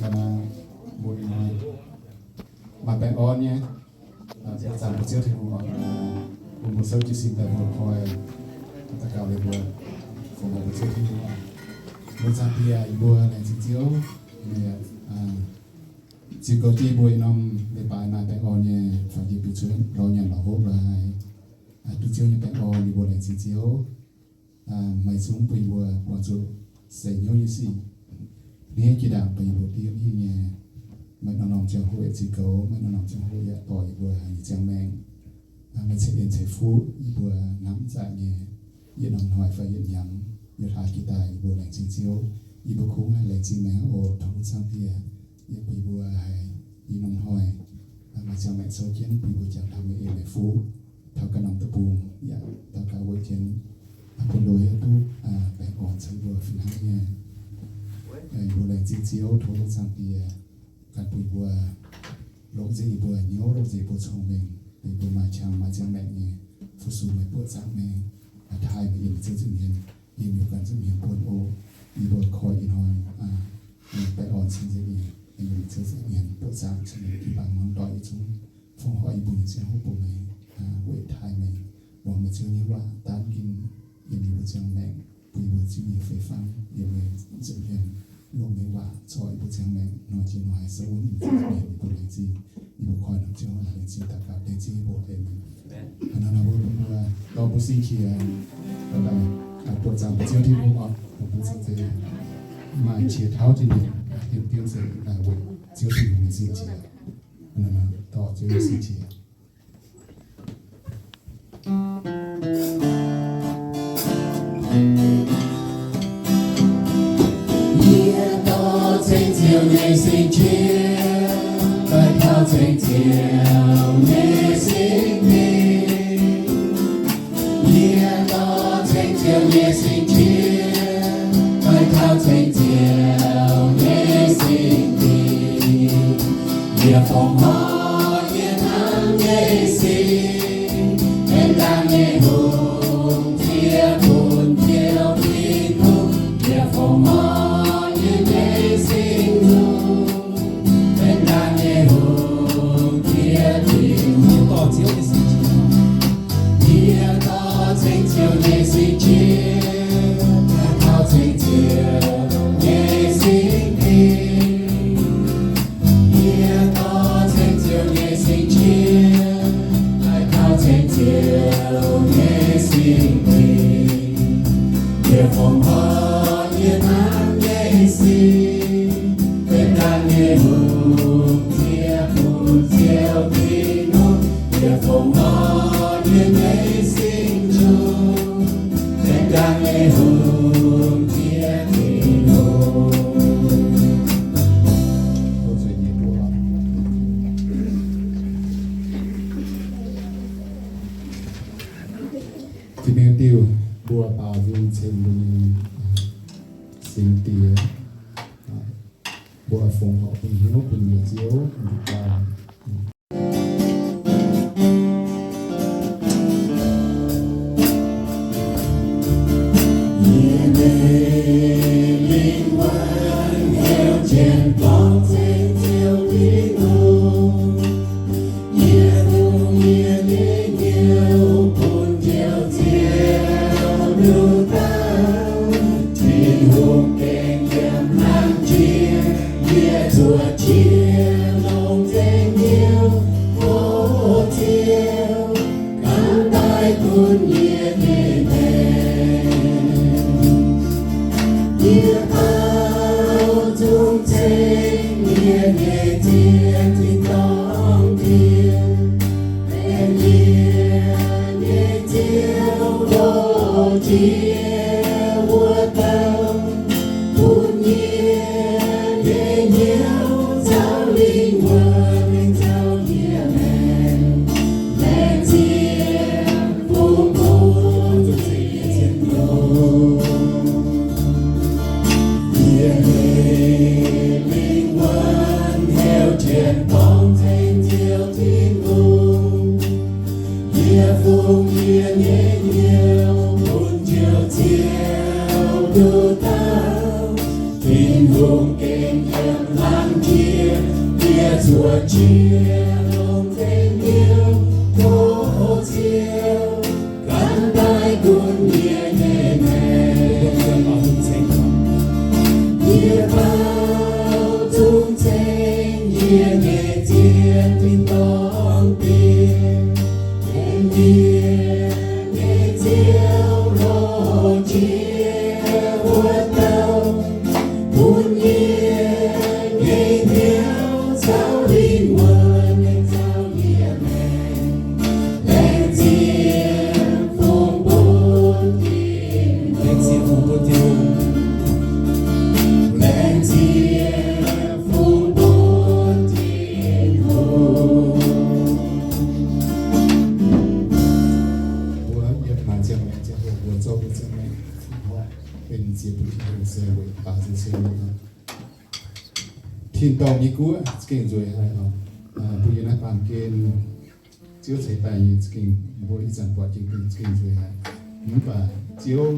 Mbuo maaih baengh orn nyei, zanc mbuo Ziouv Tin-Hungh oc, bun mbuo souv jiez sin daaih mbuo koi daux gaux liuz mbuo fongc haic mbuo Ziouv Tin-Hungh oc. Mbuo zaangc Diex, yie mbuo laengz zingh Ziouv, ziux goux jienv yie mbuo yietc norm leiz-baaix maaih baengh orn nyei, faix jiex biux cuotv lorz nyanc lorz hopv lorz haiz, duqv Ziouv nyei baengh orn, yie mbuo laengz zingh Ziouv. Meih zungv bun yie mbuo buangh zuqc seix hnyouv nyei sic, hneiv jiex ndaangc bun yie mbuo diemv hingh nyei. Meih norm-norm ziangh hoc yaac ziux goux, meih norm-norm ziangh hoc yaac dorh yie mbuo haiz nyei ziangh maengc. Meih ceix en ceix fuqv yie mbuo hnamv zaqc nyei, yietc norm hnoi fai yietc hnyangx, yietc hlaax jiex daaih yie mbuo laengz zingh Ziouv. Yie mbuo kungx haih laengz zingh meih hnangv oc, tov Ziouv Tin-Hungh bun yie mbuo haiz yietc norm hnoi maaih ziangh maengc souv jienv, bun yie mbuo jangx taux meih en meih fuqv taux ganh norm deic-bung, yaac daux gaux weic jienv bun nduov hiuv duqv baengh orn caux yie mbuo fih hnangv nyei. Yie mbuo laengz zingh Ziouv, tov Ziouv Zaangc Diex ganh bun yie mbuo longc nzengc yie mbuo hnyouv, longc nzengc yie mbuo cong-mengh, bun yie mbuo maaih qangx maaih ziangh maengc nyei fu-sux meih, buoqc zaangc meih, taaih meih yiem Ziouv nza'hmien mienh, yiem yie mbuo ganh nza'hmien buonv oc. Yie mbuo koi ih hnoi baengh orn cing-nzengc nyei, yiem Ziouv nza'hmien buoqc zaangc cing-nzengc, jiu-baang hmuangv doic yietc zungv fongc horc yie mbuo nyei ziangh hoc bun meih, weic taaih meih, muangx meih Ziouv nyei waac, daanv ginv yiem yie mbuo ziangh maengc, bun yie mbuo Ziouv nyei fei fangv yiem meih nza'hmien, longc meih waac zorc yie mbuo ziangh maengc, hnoi jiex hnoi haih souv wuonv yiem Ziouv nza'hmien. Yie mbuo laengz zingh, yie mbuo koi norm Ziouv, laengz zingh daux gaux, laengz zingh yie mbuo, aamen. Hnangv naaic mbuo, mbuo dorh mbuo sin qiex, buoqc zaangc mbuo Ziouv Tin-Hungh oc, mbuo za'gengh maaih qiex tauv Tin-Hungh, diemv diemv se weic Ziouv Tin-Hungh nyei sin qiex. Dorh Ziouv nyei sin qiex. Yie dorh ceng Ziouv nyei sin qiex, daaih taux ceng Ziouv nyei sin mingh. Yie dorh ceng Ziouv nyei sin qiex, daaih taux ceng Ziouv nyei sin mingh. Yie fongc horc yie hnamv nyei sin, benx dangh nyei hungh, yie bun Ziouv Tin-Hungh. Yie fongc horc yie nyei sin lungh, benx dangh nyei hungh, yie Tin-Hungh. Yie dorh ceng Ziouv nyei sin qiex, daaih taux ceng Ziouv nyei sin mingh. Yie dorh ceng Ziouv nyei sin qiex, daaih taux ceng Ziouv nyei sin mingh. Yie fongc horc yie hnamv nyei sin, benx dangh nyei hungh, yie bun Ziouv Tin-Hungh. Yie fongc horc yie nyei sin lungh, benx dangh nyei hungh, yie Tin-Hungh. Tin-Hungh diuh, mbuo baaux nzung ceng mbuo nyei Singx Diex, mbuo fongc horc bun hnyouv bun mbuo Ziouv. Yie nyei lingh wuonh heuc jienv dorng ceng Ziouv Tin-Hungh. Yie fungx yie nyei hnyouv bun Ziouv, Ziouv nduqc dauh. Tin-Hungh gengh yiem hlang jiex yie zuoqv jiex longc nzengc hnyouv, O Ziouv, ganh daaih gunv yie nyei maengc. Yie baaux nzung ceng yie nyei Ziouv, Tin-dorngh Diex, benx yie nyei Ziouv, O Ziouv wuov dauh, bun yie nyei hnyouv caux lingh wuonh, caux yie maengc, laengz zingh bun mbuo zuqc zinh nyei cien longx. Yie nyei lingh wuonh heuc jienv dorng ceng Ziouv Tin-Hungh. Yie fungx yie nyei hnyouv bun Ziouv, Ziouv nduqc dauh. Tin-Hungh gengh yiem hlang zuoqc jiex longc zengx hnyouv, tov Ziouv ganh daaih gunv yie nyei maengc. Yie baauz zungv ceng yie nyei zien tin-dorngh bieqc, yie nyei Ziouv, lorz jiex wuov dauh, bun yie nyei hnyouv caux lingh wuonh nyei caux yie maengx. Laengz zingh fungx bun Tin, laengz zingh fungx bun Tin-Hungh, laengz zingh fungx bun Tin-Hungh. Mbuo yietc maanc ziangh maengc, ziangh hoc mbuo zorqv mbuo ziangh maengc, benx ziex bun Tin-Hungh se weic baaux nzung cien mienh. Tin-dorngh nyei guoqv za'gengh nzueic haic oc. Mbuo yiem naaiv baamh gen Ziouv ceix daaih nyei za'gengh, mbuo ih zanc buatc jienv za'gengh nzueic haic. Mv baac Ziouv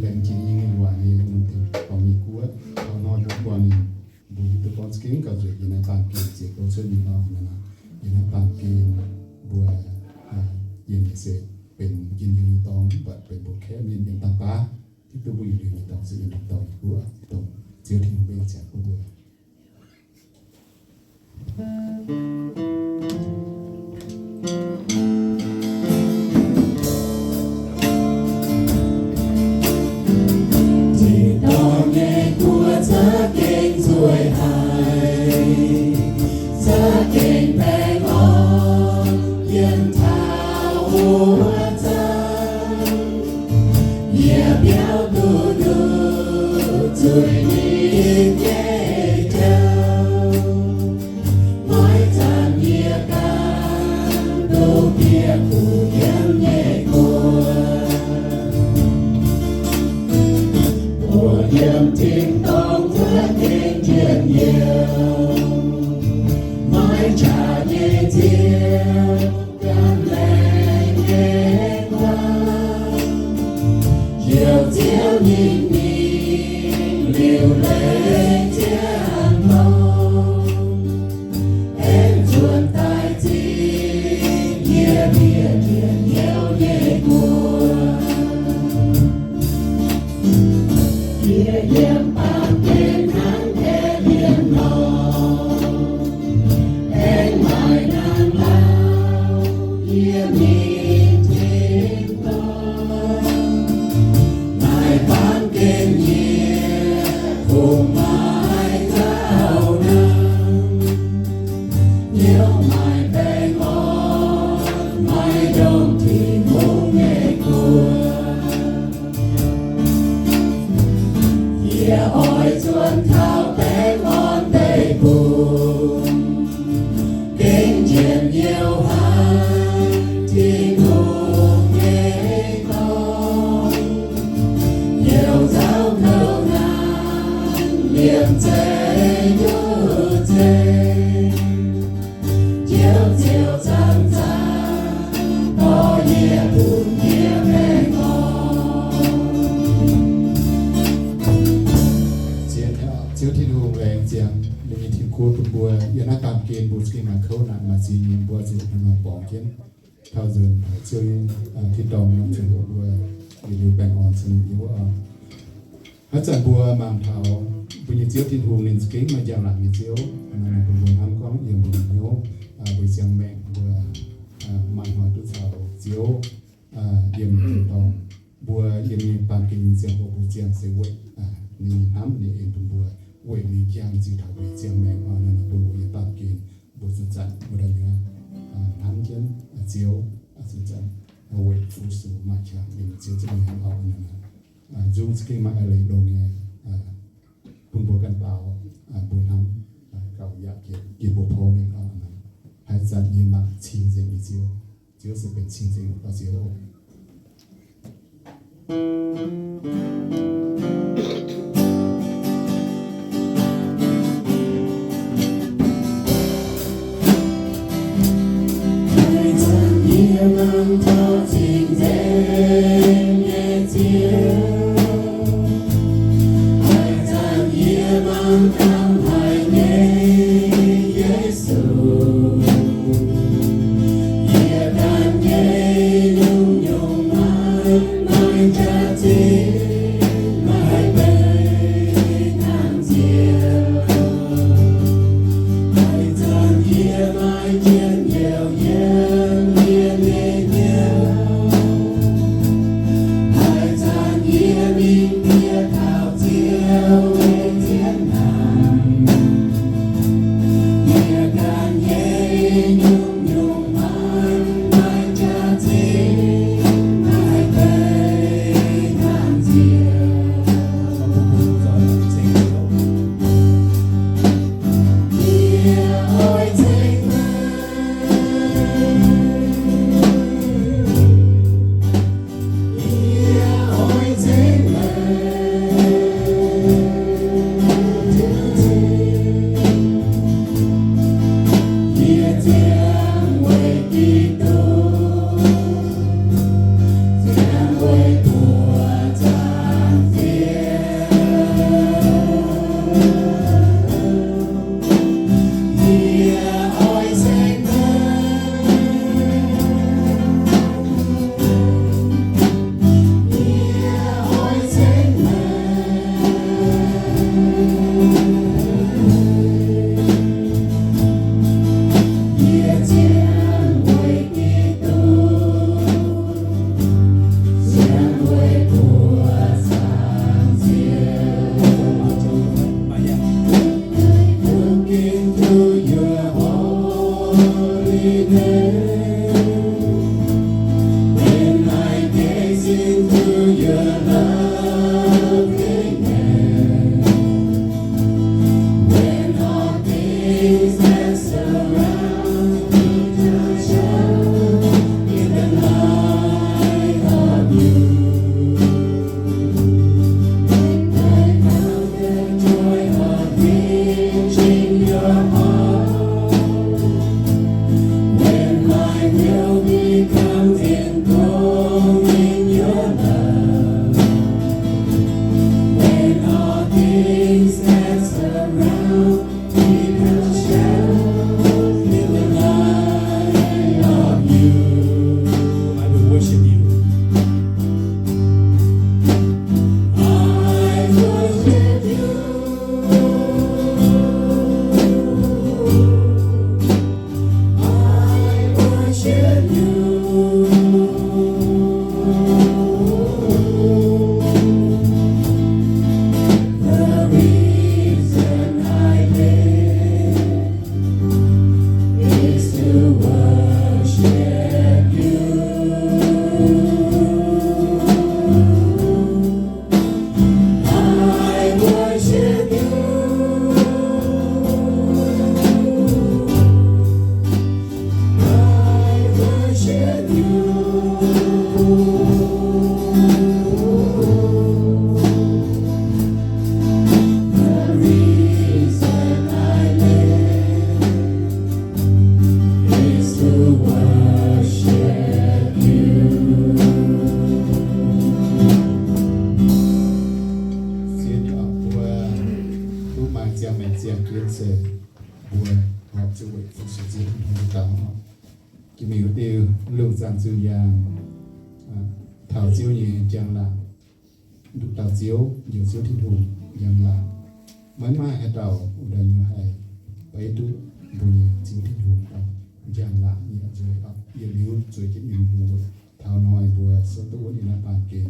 laengz jiex yie nyei waac nyei, tin-dorngh nyei guoqv taux hnoi mbuo buangh ninh, mbuo hiuv duqv gorngv za'gengh gauh nzueic yiem naaiv baamh gen ziex bou cuotv mingh nor. Yiem naaiv baamh gen mbuo, yiem nyei se benx njien-youh nyei dorngx, mv baac benx mbuo kaeqv mienh yiem dangh baav. Hiuv duqv mbuo yietc liuz nyei dorngx se yiem tin-dorngh nyei guoqv, dongh Ziouv Tin-Hungh mbenc ziangx bun mbuo. Tin-dorngh nyei guoqv za'gengh nzueic haic, za'gengh baengh orn yiem taux wuov zanc. Yie biaux duqv nduqc zuiz nyei jauv, maiv zanc yie ganh duqv bieqc kuh yiem nyei guoqv. Mbuo yiem tin-dorngh wuov gengh njien-youh, maiv qaqv nyei Ziouv, ganh laengz nyei guanh. Youh Ziouv nyei mingh liuz leiz ziangh dorngh, aengx nzuonx daaih zingh yie bieqc njien-youh nyei guoqv. Yie yiem baamh gen hnangv gaeqv mienh nor, aengx maaih naaiv lauh yie mingh tin-dorngh. Naaiv baamh gen yie kungx maaih gauh hnangv, hnyouv maaih baengh orn, maaih ndongc Tin-Hungh nyei guoqv. Yie oix zuonx taux baengh orn deic-bung, gengh njien-youh hnangv Tin-Hungh nyei dorngx. Youh nzauh kouv hnangv liemh zeih nyuv zeih. Ziouv ziouc zanc-zanc dorh yie bun yie baengh orn. Ziouv Tin-Hungh laengz ziangx ninh nyei tin-kuo bun mbuo. Yiem naaiv baamh gen mbuo za'gengh maaih kouv naanc maaih ziex nyungc, mbuo zuqc hnangv nor borngz jienv taux nzuonx Ziouv nyei tin-dorngh nor, Ziouv mbuox mbuo yietc liuz baengh orn cingx liuz wuov oc. Haaix zanc mbuo mangc taux mbuo nyei Ziouv Tin-Hungh ninh za'gengh maaih njang-laangc nyei Ziouv, ninh bun mbuo hnamv gorngv yiem mbuo nyei hnyouv, mbuo nyei ziangh maengc mbuo maaih hnoi duqv caux Ziouv yiem tin-dorngh. Mbuo yiem nyei baamh gen nyei ziangh hoc mbuo ziangh se weic ninh nyei hnamv ninh en bun mbuo, weic ninh jangx nziex taux mbuo nyei ziangh maengc oc. Ninh bun mbuo yiem baamh gen mbuo zuqc zanc mbuo daaih nyei hnamv jienv Ziouv, zuqc zanc weic fu-sux maaih qangx yiem Ziouv za'gengh hnamv oc. Nzung za'gengh maaih eix leiz longx nyei, bun mbuo ganh baaux, mbuo hnamv gauh yaac jiex mbuo porv mengh oc. Haaix zanc yie mangc cing-nzengc nyei Ziouv, Ziouv se benx cing-nzengc nyei Ziouv oc. Haaix zanc yie mangc taux cing-nzengc nyei Ziouv, haaix zanc yie mangc ganh haic nyei Yesu, Maengc ziangh jienv se mbuo horpc zuqc weic fu-sux Ziouv Tin-Hungh nduqc dauh. Jiex mingh wuov diuh lungh zaangc zunh yaangh, taux Ziouv nyei njang-laangc, nduqc dauh Ziouv, njoux Ziouv Tin-Hungh njang-laangc. Maiv maaih haaix dauh wuov deix nyei haih beiv duqv mbuo nyei Ziouv Tin-Hungh njang-laangc nyei nzueic. Yietc liuz zueiz jienv nyungc-nyungc weic taux hnoi mbuo se duqv wuonv yiem naaiv baamh gen,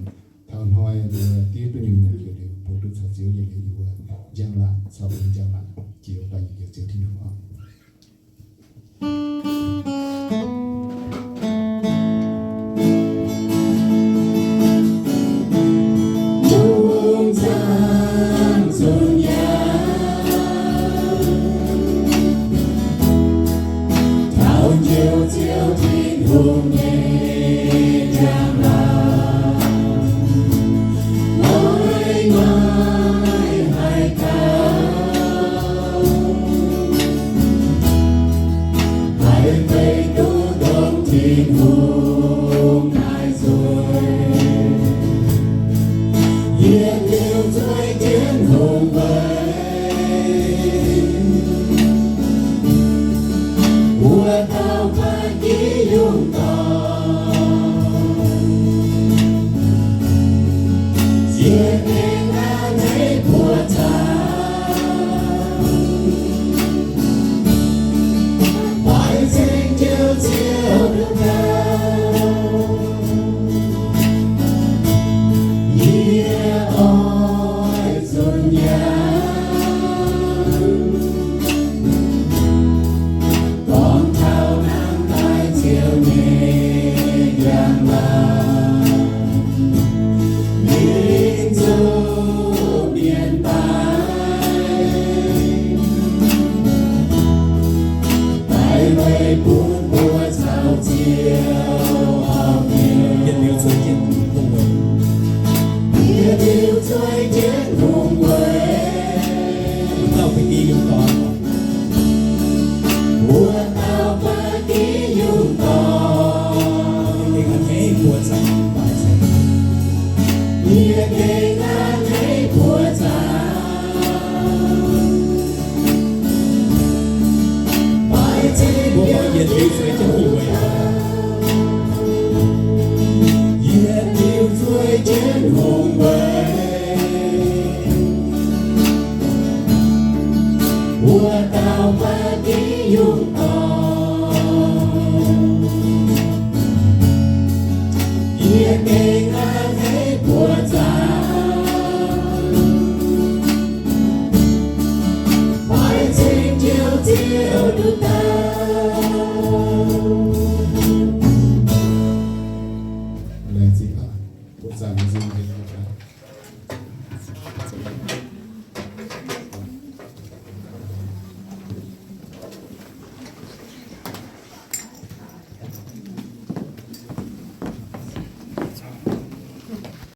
taux hnoi mbuo diev duqv nyungc-nyungc yietc liuz mbuo duqv caux Ziouv yietc liuz yiem wuov njang-laangc caux mbuo njang-laangc jiex daaih nyei Ziouv Tin-Hungh oc. Lungh zaangc zunh yaangh, taux njoux Ziouv Tin-Hungh nyei njang-laangc, maiv maaih haaix dauh haih beiv duqv dongh Tin-Hungh naaiv nzueic. Yietc liuz zueiz jienv hungh weic wuov dauh ba'gi yungh dorn, ziec aengx aqv hneiv buoz zaangc, baaix ceng Ziouv, Ziouv nduqc dauh. Yie oix zunh yaangh, gorngv taux hnangv daaih Ziouv nyei njang-laangc, ninh zuqc mienv daaih, daaih weic bun mbuo caux Ziouv horpc nyei. Yietc liuz zueiz jienv hungh weic, yietc liuz zueiz jienv hungh weic wuov dauh ba'gi yungh dorn, wuov dauh ba'gi yungh dorn, yie gengh a'hneiv buoz zaangc, baaix ceng, yie gengh a'hneiv buoz zaangc, baaix ceng. Mbuo yietc liuz zueiz jienv hungh weic, yietc liuz zueiz jienv hungh weic, wuov dauh ba'gi yungh dorn, yie gengh